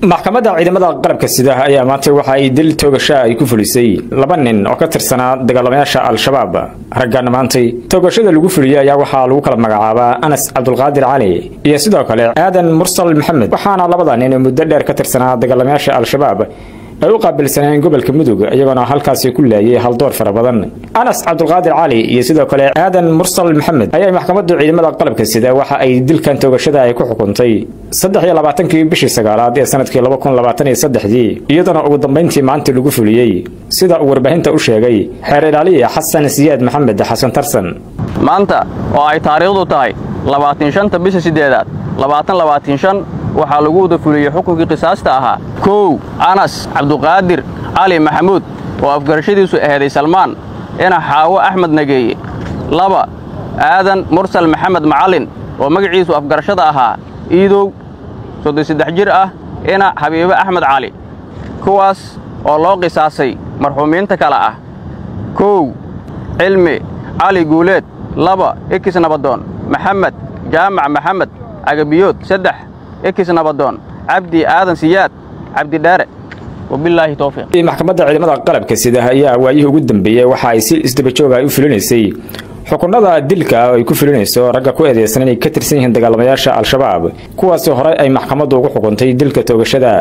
Maxkamadda ciidamada qalabka sida ayaa maanta waxa ay dil toogasho ay ku fulisay laba nin oo ka tirsanaa dagaalamayaasha Al-Shabaab. Raggan maantay toogashada lagu fuliyay ayaa waxaa lagu kala magacaabaa Anas Cabdulqaadir Cali iyo sidoo kale Aadan Mursal Maxamed, waxaana labada nin muddo dheer ka tirsanaa dagaalamayaasha Al-Shabaab ay u qaabilsaneen gobolka Mudug, iyagoona halkaasi ku laayay hal door fara badan. Anas Cabdulqaadir Cali iyo sidoo kale Aadan Mursal Maxamed ayaa maxkamadda ciidamada qalabka sida waxa ay dilkan toogashada ay ku xukuntay 23kii bishii sagaalaad ee sanadkii 2023, iyadana ugu dambeyntii maanta lagu fuliyey, sida uu warbaahinta u sheegay xeer ilaaliye Xasan Siyaad Maxamed Xasan Tarsan. Maanta oo ay taariikhdu tahay 25-ta bisha sideedaad 2025 waxaa lagu wada fuliyey xukunkii qisaasta ahaa: 1, Anas Cabduqaadir Cali Maxamuud oo afgarashadiisu aheeday Salmaan, ina Xaawo Axmed Nageeye; 2, Aadan Mursal Maxamed Macallin oo magaciisu afgarashada ahaa Iidow, 33 jir ah, ina Xabiibe Axmed Cali. Kuwaas oo loo qisaasay marxuumiinta kale ah: 1, Cilmi Cali Guuleed; 2, Ekis Nabadoon Maxamed Jaamac Maxamed Cagabiyood; 3, Ekis Nabadoon Cabdi Aadan Siyaad Cabdidheere. Wabilaahi towfiiq. Maxkamadda ciidamada qalabka sida ayaa waayihii ugu dambeeyey waxa ay si isdaba joog ay u fulinaysay xukunada dilka oo ay ku fulinayso ragga ku eedeysan inay ka tirsan yihiin dagaalamayaasha Al-Shabaab, kuwaasoo horey ay maxkamaddu ugu xukuntay dilka toogashada.